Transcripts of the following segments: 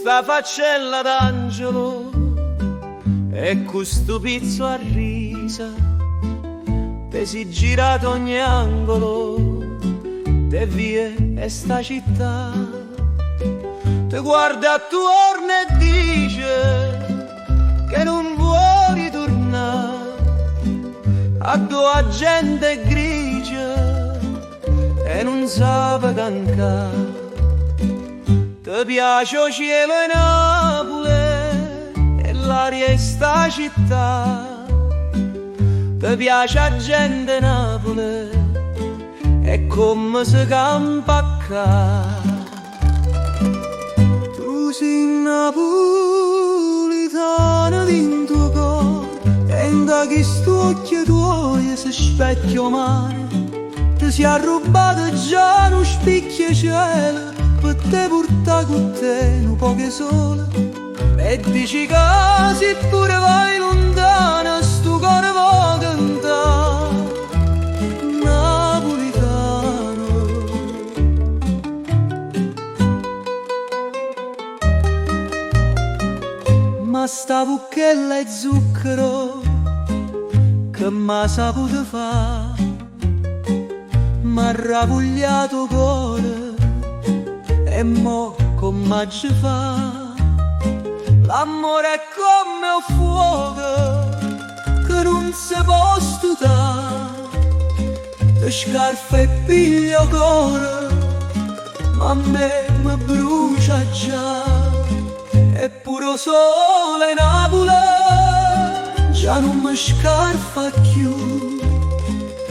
Sta faccella d'angelo e cu stu pizzo a risa te si girato ogni angolo de vie 'e sta città. Te guarde attuorno e dice che nun vuò riturnà addò 'a gente è grigia e nun sape cancà. Te piace 'o cielo 'e Napule e l'aria 'e sta città. Te piace 'a gente 'e Napule e comme se campa ccà. Tu si napulitana dint' 'o core e 'int'a chist'uocchie tuoje se specchia 'o mare. Te si arrubbata già nu spicchio 'e cielo pe te purtà cu te nu poco 'e sole. E dici ca si pure vai luntana stu core vo' cantà napulitano. Ma sta vucchella 'e zucchero che m'ha saputo fa', m'ha arravugliato 'o core e mo comm'aggia fa'? L'ammore è comme 'o fuoco che nun se po' stutà, te scarfa e piglia 'o core, ma a me me brucia già. Eppure 'o sole 'e Napule già nun me scarfa cchiù,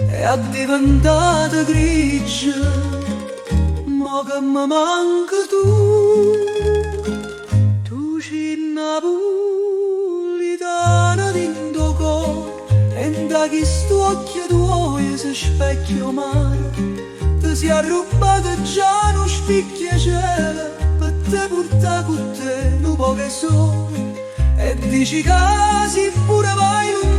è addiventato grigio mo che me manchi tu. Tu si napulitana dint' 'o core e 'int'a chist'uocchie tuoje se specchia 'o mare. Te si arrubbata già nu spicchio 'e cielo pe te purtà cu te nu poco 'e sole. E dici ca si pure vai luntana.